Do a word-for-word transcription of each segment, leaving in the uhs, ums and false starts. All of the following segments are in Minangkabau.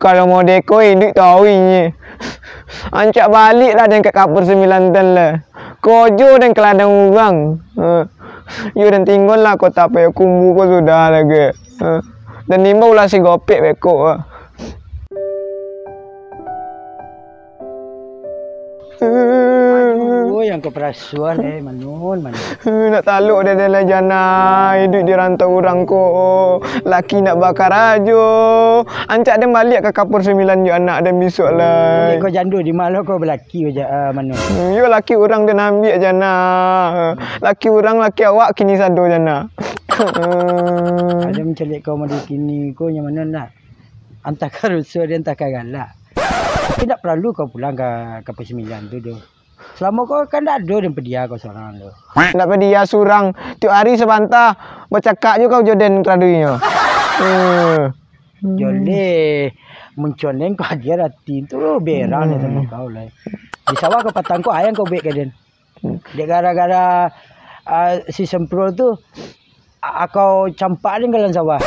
Kalau mode ko iduik tahu inyo. Ancak baliak lah den ka kapur sambilan tan lah. Kojo den ka ladang urang. Ha. Yo den tinggal lah kota Payakumbuh ko sudah lah ge. Ha. Den imbau lah si gopek beko. Ha. Aduh, yang keperasuan, eh, Manun, Manun. Nak talok deh, deh lah, Jana. Iduik di rantau urang ko. Laki nak bakarajo. Ancak den baliak ka kapur sambilan jo anak den bisuak lai. Kau jando di ma lo kau balaki jo, ah, Manun? Hmm, yo laki urang den ambiak, Jana. Laki urang, laki awak kini sado, Jana. Ado mancaliak kau mode kini ko nyo, Manun, lah. Antah ka rusuah, antah ka galak. Tapi ndak paralu kau pulang ka, ka kapur sambilan tu doh. Salamo ko kan ndak ado den padia kau surang tu. Ndak padia surang, tiok ari sabanta bacakak jo kau jo den taradunyo. Eh. Joleh, muncuang den kau agiah ati tu berang deh samo kau lai. Di sawah kau patang ko ayang kau bek ka den. Dek gara-gara, ah, si Semprul tu, a-, akau campak den ka dalam sawah.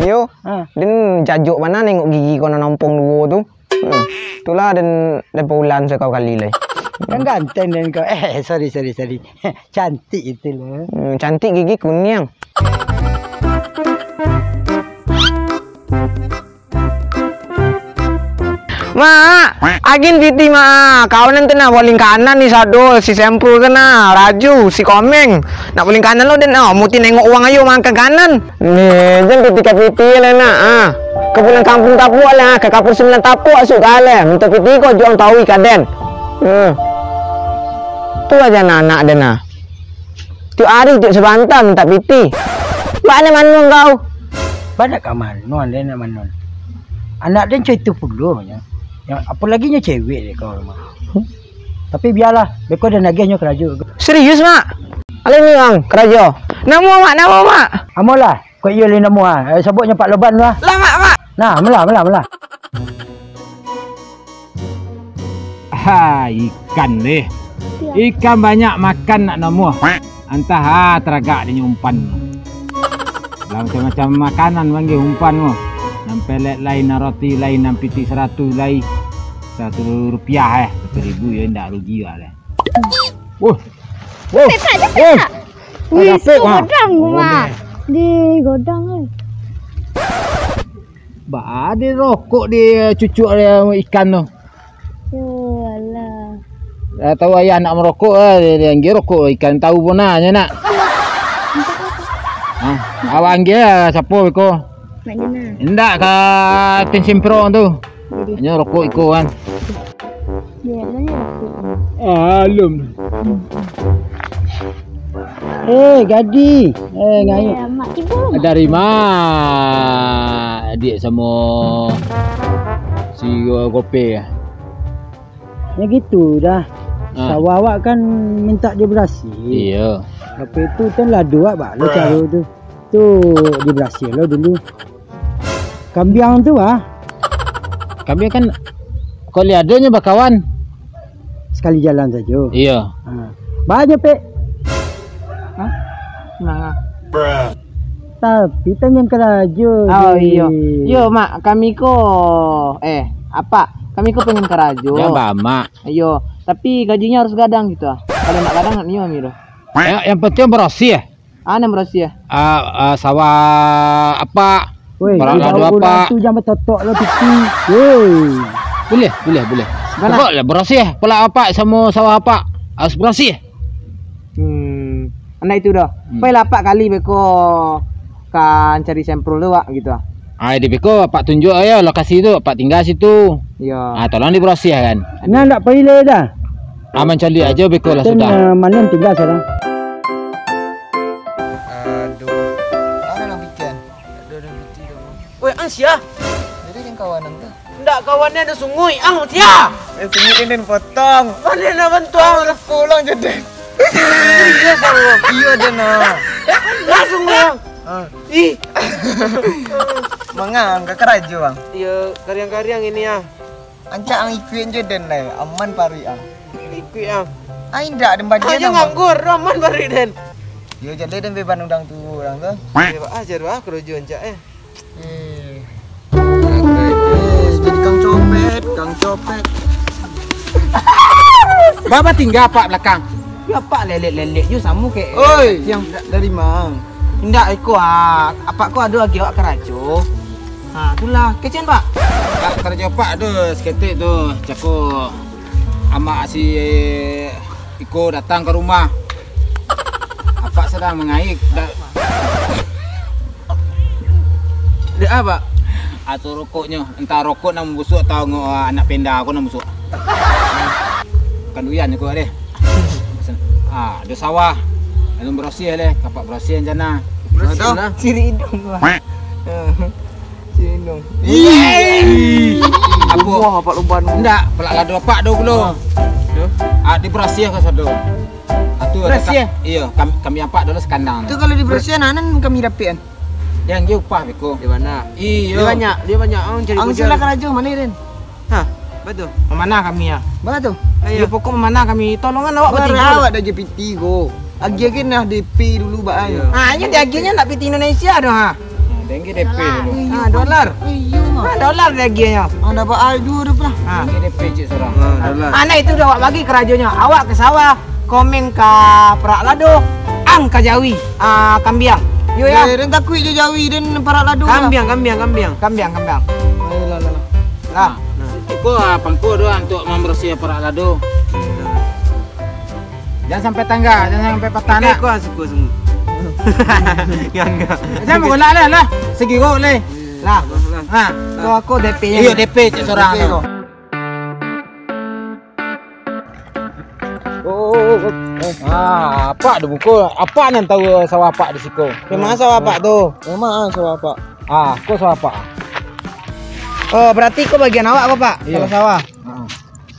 Iyo. Ha. Den jajok bana nengok gigi kau nan ompong duo tu. Hmm. Itulah den, den paulan sakali lai. Kan ganteng den kau. Eh, sorry, sorry, sorry. Cantik itu loh. Hmm, cantik gigi kuniang. Mak, agiah piti, Mak. Kau nan tu nah, paling kanan ni sado, si Semprul tu nah, Raju, si Komeng. Nak paling kanan lo, den, ah, muti nengok uang ayo makan kanan. Ni, jan piti ka piti lah, nak, ah. Ka pulang kampung tapuak lah, ka kapur sambilan tapuak asuak ka aleh. Minta piti ko juang tahu ika den. Hmm. Tu aja anak den nah. Tiok ari, tiok sabanta minta piti. Baa nak manuang kau? Baa nak ka manuang, den nak manuang. Anak den cak itu pulo nyo. Nyo, apolagi nyo cewek dek kau mah. Tapi bialah, beko den agiah nyo karajo. Serius, Mak? Alai ni, Bang, karajo. Namo, Mak? Namo, Mak? Amolah. Kok iyo lai namo, ah? Eh, sabuiknyo Pak Loban tu, ah. Lah, Mak, Mak. Nah, malah, malah, malah. Ha, ikan deh. Ikan banyak makan nak namo. Antah, ah, taragak dinyo umpan. Lah macam-macam makanan panggil umpan mo. Nan pelek lai, nan roti lai, nan pitih saratuih lai. Saratuih rupiah, eh. Saratuih ribu yo indak rugi lah deh. Wah. Wah. Petak je, petak. Wih, dapek, Mak. Godang, Mak. Di godang, eh. Ba, ado rokok di cucuk ikan tu. Yo, alah. Lah tahu ayah nak marokok, ah, dia, dia anggia rokok ikan tahu pun nah, nyo nak. Ha, awak anggia siapo beko? Mak Jina. Indak ka Tin Simpro tu. Jadi. Nyo rokok iko kan. Alun. Eh, Gadi. Eh, ngayu. Dari ma? Diak samo si Gope. Ya gitu dah. Ah. Sawah awak kan minta diberasih. Iyo. Tapi tu kan ladu awak bak lo caro tu. Tu diberasih lo dulu. Kambiang tu, ah. Kambiang kan, kok liadonyo bakawan. Sakali jalan sajo. Iyo. Ha. Ba ajo, Pek. Hah? Nah. Tapi pengen karajo. Oh, iyo. Iyo, Mak. Kami ko, eh, Apak. Kami ko pengen karajo. Jan ba, Mak. Iyo. Tapi gajinyo harus gadang gitu, ah. Kalau ndak gadang, ndak nio kami tu. Yang, yang penting berasih, eh? Ah, nan barasiah. Ah, ah, sawah apak. Woi, parak lado apak. Tu jan batotok lo piti. Woi. Buliah, buliah, buliah. Pokok lah barasiah. Parak apak samo sawah apak harus barasiah. Hmm. Anak itu dah. Hmm. Pailah apak kali beko ka cari semprul tu, Wak, gitu ah. Ah, di beko apak tunjuk aja lokasi tu, apak tinggal situ. Iya. Ah, tolong dibarasiahkan. Nah, ndak pai lai dah. Ah, mancaliak aja beko lah sudah. Ah, mano tinggal sekarang? Aduh. Mana nang pikian? Aduh, aduh, aduh, aduh. Weh, ang sia? Jadi yang kawan ang tu? Ndak kawannya ada sungui, ang sia? Eh, sungui ini potong. Mana nak bantu ang? Pulang jadi. Iya, sama. Iya, dia nak. Lah sungui, ang. Ah. Ih. Mangang, kakak raja, bang. Iya, kariang-kariang ini, ah. Ancak ang ikuik jo den lai, aman paruik ang. Ikuik ang. Ah, indak, den badian. Aja nganggur, aman paruik den. Yo, jadi den beban udang tu, urang tu. Yo, ah, jaruah kerojo ancak, eh. Eh. Parak karajo, Jadi kang copet, kang copet. Baba tingga apak balakang. Yo, apak lelek-lelek jo samo kek. Oi, yang dari ma? Indak, iko, ah, apak ko ado agiah awak karajo. Ha, tu lah. Kecen, Pak. Ka-, karajo apak tu saketek tu, cako amak si iko datang ka rumah. Apak sadang mangaik. Da-, Dek a, Pak? Atau rokoknyo, entah rokok nan busuak atau ngo-, anak penda ko nan busuak. Kanduyan ko deh. Ah, ado sawah. Alun barasiah leh, kapak barasiah rencana. Barasiah lah. Ciri idung, Pak. Ciri idung. Ih. Apo? Wah, apak luban. Ndak, palak lado apak do pulo. Ah. Ah, dibarasiah ka sado. Atu barasiah? Iyo, kam-, kami apak dulu sakandang. Tu kalau dibarasiah, nan kami dapek an. Yang dia upah beko. Dia banyak. Iyo. Dia banyak, dia banyak. Ang cari. Ang sila karajo mano, Den? Ha, betul. Memanah kami ya. Betul. Iyo. Iyo, pokok memanah kami. Tolongan awak bertiga. Awak dah J P T ko. Agiah kan dah D P dulu, Bang. Iyo. Ah, ini diagiahnya ndak piti Indonesia doh, ha. Nah, dengki D P dulu. Ah, dolar. Iyo, ah, dolar diagiahnya. Ah, dapat ai dua dah, Pak. Ah. Dengki D P cik sorang. Ah, dolar. Anak itu dah awak bagi karajonyo. Awak ke sawah, Komeng ka parak lado, ang ka jawi, ah, kambiang. Yo, ya. Eh, den takuik jo jawi, den parak lado lah. Kambiang, kambiang, kambiang. Kambiang, kambiang. Ayolah, lah, lah. Lah. Nah. Iko, ah, pangko doh untuak mambarasiah parak lado. Jangan sampai tangga, jangan sampai patah, nak. Iko, ah, suko semua. Jangan, enggak. Jangan bagolak lah, lah. Segigok leh. Lah. Lah. Ha. Tu aku D P-nya. Iyo, D P cik sorang tu. Oh, oh, oh, oh. Ah, apak dah buko. Apak nan tahu sawah apak di siko. Memang sawah apak tu. Memang, ah, sawah apak. Ah, ko sawah apak. Oh, berarti ko bagian awak ko, Pak? Iyo. Kalau sawah. Ah.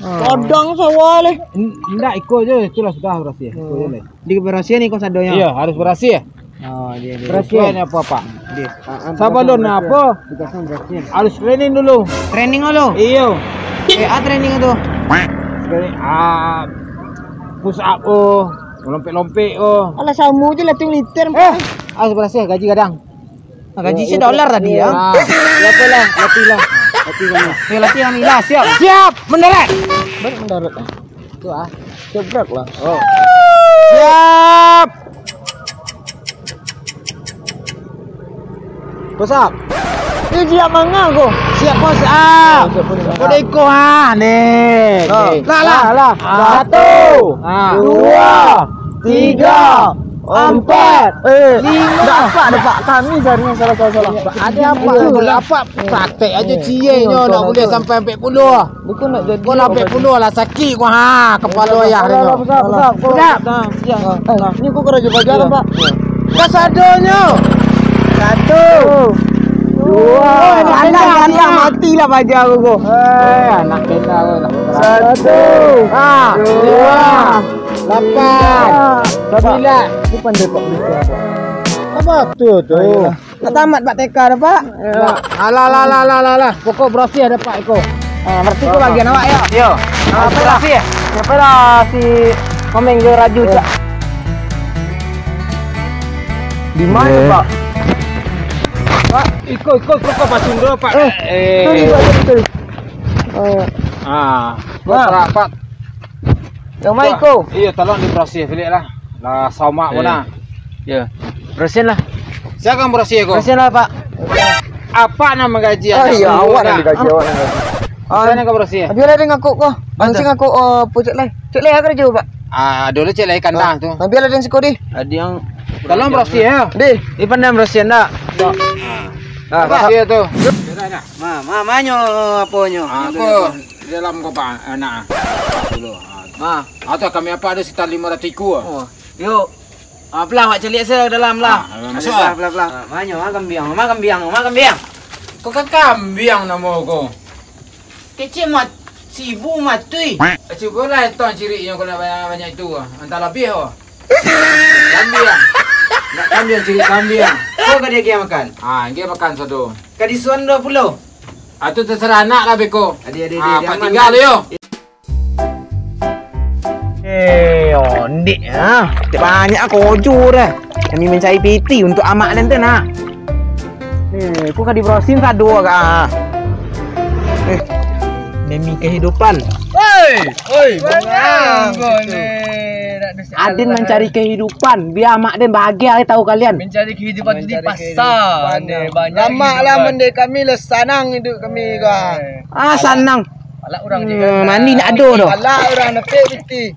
Ah. Kadang sawah leh. N-, ndak, iko je, itulah sudah barasiah. Iko je leh. Di barasiah ni ko sadonyo. Iyo, harus barasiah. Oh, iya, iya. Barasiah ni apo-apo. Iya. Sabalun apo? Harus training dulu. Training dulu? Iyo. Eh, ah, training tu. Training, ah, push up ko, lompek-lompek ko. Alah, samo je lah tu militer. Eh, harus barasiah, gaji gadang. Ah, gaji sedolar tadi, ya. Ah, ya apolah, latih lah. Latih kami. Eh, latih kami lah, siap. Siap, mendarat. Baik mendarat. Tu ah. Siap gerak lah. Oh. Siap. Push up. Eh, siap manga ko. Siap push up. Oh, siap push up. Kau dah iko ah, ni. Oh. Ni. Lah, lah. Lah, lah. Ah. Satu. Ah. Dua. Tiga. Ampat. Eh, lima. Dapat, dapat. Kami cari yang salah, salah, salah. Ada apa? Ada apa? Praktek aja cie nyo, nak boleh sampai ampek puluah. Bukan nak jadi. Kau nak ampek puluah lah, sakik kau, ha, kepala ayah ni. Besar, besar, besar. Besar. Nah, siap. Nah, ini kau kerja bajalan, Pak. Dah sadonyo. Satu. Dua. Anak, anak, matilah baja kau. Eh, anak benda kau lah. Satu. Ha, dua. Lapan. Sembilan. Ini pandai Pak Beli apa? Apa tu, tu? Ayolah. Tak tamat, Pak, T K dah, Pak. Ya. Alah, alah, alah, alah, alah. Pokok berhasil ada, Pak, iko. Ah, berarti ko bagian awak, ya? Iya. Ah, apa dah? Berhasil. Siapa dah si Komeng ke Raju, Cak? Di mana, Pak? Pak, iko, iko, iko, Pak, Sundro, Pak. Eh, sorry, Pak, sorry, sorry. Eh. Ah, Pak. Yang mana iko? Iya, tolong diberasih balik lah. Lah, somak pun lah. Ya. Berasihan lah. Siapa yang berasih ko? Berasihan lah, Pak. Apa nama gaji? Oh, iya, awak yang digaji, awak yang digaji. Siapa yang berasih? Biarlah dia ngaku ko. Bang, si ngaku, oh, pucuk lai. Cek lai, apa kerja, Pak? Ah, dulu cek lai kandang tu. Nah, biarlah dia siko deh. Ada yang tolong berasih ya. Deh. Ipan dia berasihan tak? Nah, berasih tu. Ma, ma, manyo aponyo? Ah, aku di dalam ko, Pak. Enak. Dulu. Ah. Ma, atau kami apa ada sekitar lima ratus ikua? Oh, yuk. Ah, pelah, awak caliak se dalam lah. Ah, masuk lah. Pelah, pelah, pelah. Ah, manyo, ma kambiang, ma kambiang, ma kambiang. Kau kan kambiang namo kau. Kecil mat, sibu matui. Cubolah etong cirik nyo kalau banyak, banyak itu. Antah lebih oh. Kambiang. Nak kambiang cirik kambiang. Kau ka dia makan? Ah, dia makan sado. Ka disuan dua puluh. Ah, tu terserah anak lah beko. Adi, adi, adi, ah, adi, Pak aman. Tinggal yo. Eh, ondik ah. Banyak kojo dah. Kami mencari piti untuk amak dan tu nak. Eh, ku ka diberosin sado agak ah. Eh, demi kehidupan. Hei, hei, bangang kau ni. Aden mancari kehidupan, bia amak den bahagia, tahu kalian. Mencari kehidupan tu di pasar. Banyak. Lamak lah mende kami lah, sanang hidup kami kah. Ah, sanang. Alah urang je kan. Hmm, mandi nak ado doh. Alah urang nepek piti.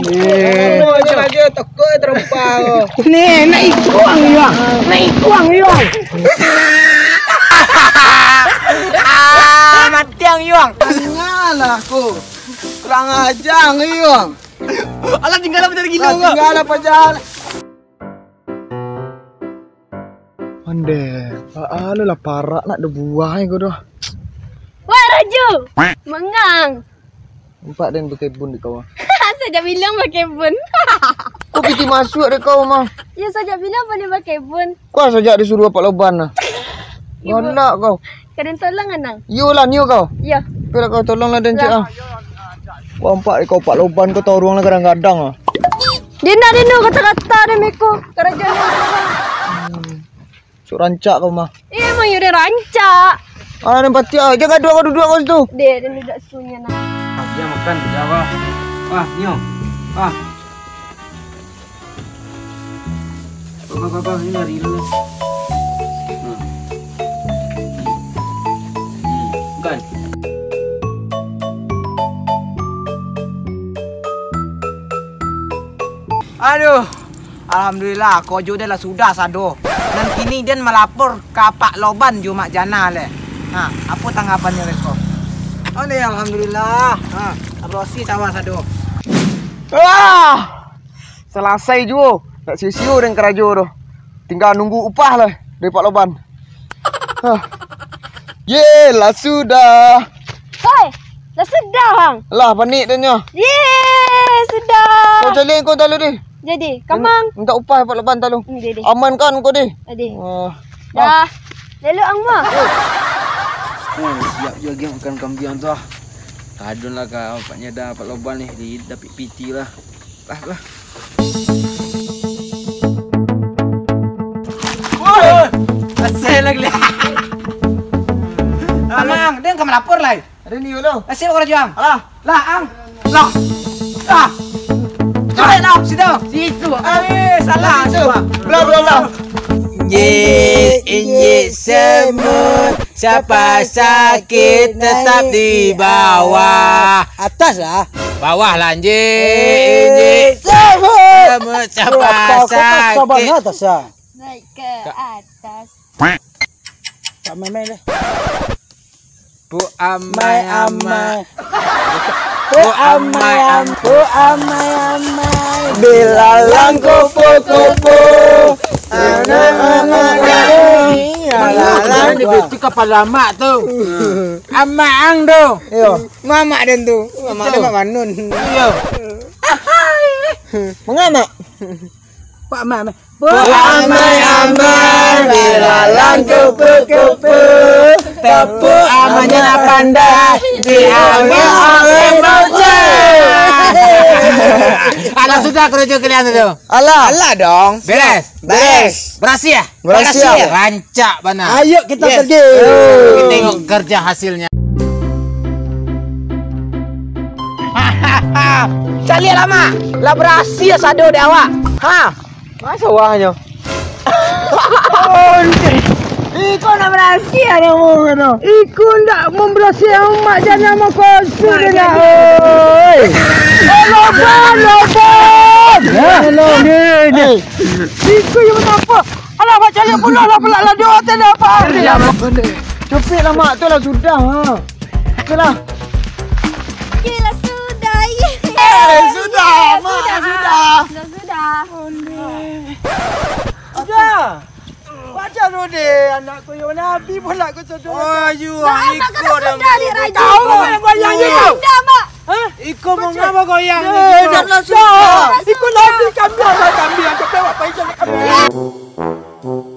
Eh. Aje lagi tokok terompa ko. Ni, nak ikuang yuang. Nak ikuang yuang. Ah, matiang yuang. Tinggalah ko. Kurang ajar yuang. Alah, tinggalah pajar gilo ko. Tinggalah pajar. Ande, baa lo lah parak nak dibuang ko doh. Wah, Raju! Mangang! Nampak den bakebun di kau. Sajak bilang bakebun. Kau piti masuk dek kau mah. Ya, sajak bilang pandai bakebun. Kau sajak disuruh Pak Loban lah. Ibu. Galak kau. Kadang tolong anang. Iyo lah, nio kau. Iyo. Kau lah kau tolong lah den cek ah. Kau nampak dek kau Pak Loban kau taruang lah kadang-kadang ah. Dina, dina, kata-kata demi ko. Karajo ni. Hmm. Sok rancak kau mah. Eh, emang iyo den rancak. Ah, nan pati ah. Jangan duduk kau, duduk kau situ. Deh, den duduk sunyi nah. Ah, dia makan, dia apa? Ah, nio. Ah. Apa, apa, apa? Ini dari dulu. Hmm. Hmm. Bukan. Aduh, alhamdulillah, karajo den lah sudah sado. Nan kini den malapor ka Pak Loban jo Mak Jana lai. Ha, apo tanggapannyo beko? Oh, ni, alhamdulillah. Ha, barasiah sawah sado. Ah! Salasai juo. Ndak sio-sio den karajo tu. Tingga nunggu upah lah dari Pak Loban. Hah. Ye, lah sudah. Hoi, lah sudah, Bang. Lah, panik den nyo. Ye, sudah. Kau jalin kau talu deh. Jadi, kamang. Minta upah Pak Loban talu. Hmm, deh, deh. Aman kan kau deh? Deh. Wah. Dah. Lalu ang mah. Oh, siap juo agiah makan kambiang tu ah. Kadun lah ka Pak Nyada, Pak Loban ni, di dapik piti lah. Lah, lah. Woi, asal lagi. Amang, den ka malapor lai. Ado ni lo. Asal karajo ang. Alah. Lah, ang. Lah. Lah. Cari lah. Situ. Situ. Eh, salah. Situ. Bla, bla, bla. Injek, injek semut, siapa sakit tetap di bawah. Atas lah. Bawah lah, injek, injek semut, siapa sakit. Naik ke atas. Tak main-main deh. Bu amai amai. Bu amai amai. Bu amai amai. Bilalang kupu-kupu. Anak-anak kami. Bilalang. Itu kapalo amak tu. Amak ang tu. Iyo. Mamak den tu. Mamak den mak manun. Iyo. Mangamak. Pak Amak. Amai-amai, bilalang kupu-kupu, tepuk amai nak pandai, diambil oleh bocah. Alah, sudah karajo kalian tu. Alah. Alah dong. Beres. Beres. Berhasil ya? Berhasil. Rancak bana. Ayo kita pergi. Kita tengok kerja hasilnya. Caliak lah, Mak. Lah berhasil sado dek awak. Ha. Masa wahnyo? Iko nak berhasil namo kano. Iko ndak memberhasil amak jan namo kosong nak. Oi. Eh, loban, loban. Iko yang kenapa? Alah, Mak, caliak pulo lah, pulak lah, doa tak ada apa. Capek lah, Mak, tu lah sudah. Ha. Okey lah. Okey lah, sudah. Ye. Eh, sudah, Mak, sudah. Sudah, sudah. Sudah. Baca tu deh, anak ku yang Nabi pun nak ku sudah. Oh, you. Iko dah. Tahu yang bayang itu. Sudah, Mak. Hah? Iko mangapa goyang ni? Eh, iko? Jangan sudah. Iko lagi kami, kami yang kecewa, Pak Ijal, kami.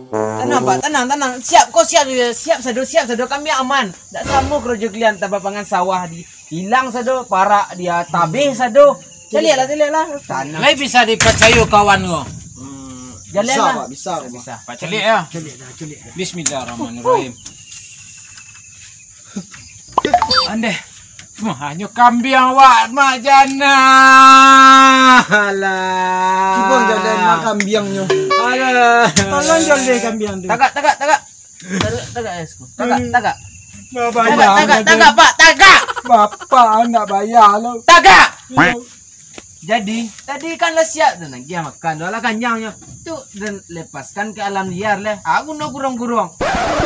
Tanang, Pak, tanang, tanang. Siap, ko siap, siap sado, siap sado. Kami aman. Ndak samo karajo kalian, tabapangan sawah di hilang sado, parak dia tabeh sado. Caliak lah, caliak lah. Tanang. Lai bisa dipacayo kawan ko. Hmm, jalan bisa, lah. Pak, bisa, bisa, Pak. Pak, caliak ya. Caliak dah, caliak dah. Bismillahirrahmanirrahim. Andeh. Wah, nyo kambiang awak, Mak Jana. Alah. Cubo jalan Mak kambiangnyo. Alah. Tolong jalan kambiang tu. Tagak, tagak, tagak. Tagak, tagak, Esku. Tagak, tagak. Nah, tagak, bayar tagak, aja. Tagak, Pak, tagak. Bapak nak bayar lo. Tagak. Yo. Jadi, tadi kan lah siap tu, nah, giah makan tu, alah kanyangnyo. Tu, dan lepaskan ke alam liar lah. Aku nak kurang-kurang.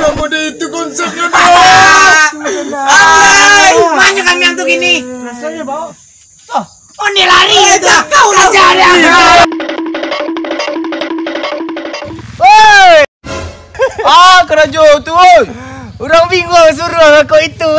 Lah, model itu konsepnya, dah. Ai, banyak kami yang tu gini. Rasanya bau. Oh, oh, ni lari itu. Kau aja dia. Oi! Ah, karajo tu, oi. Urang bingung suruah kau itu.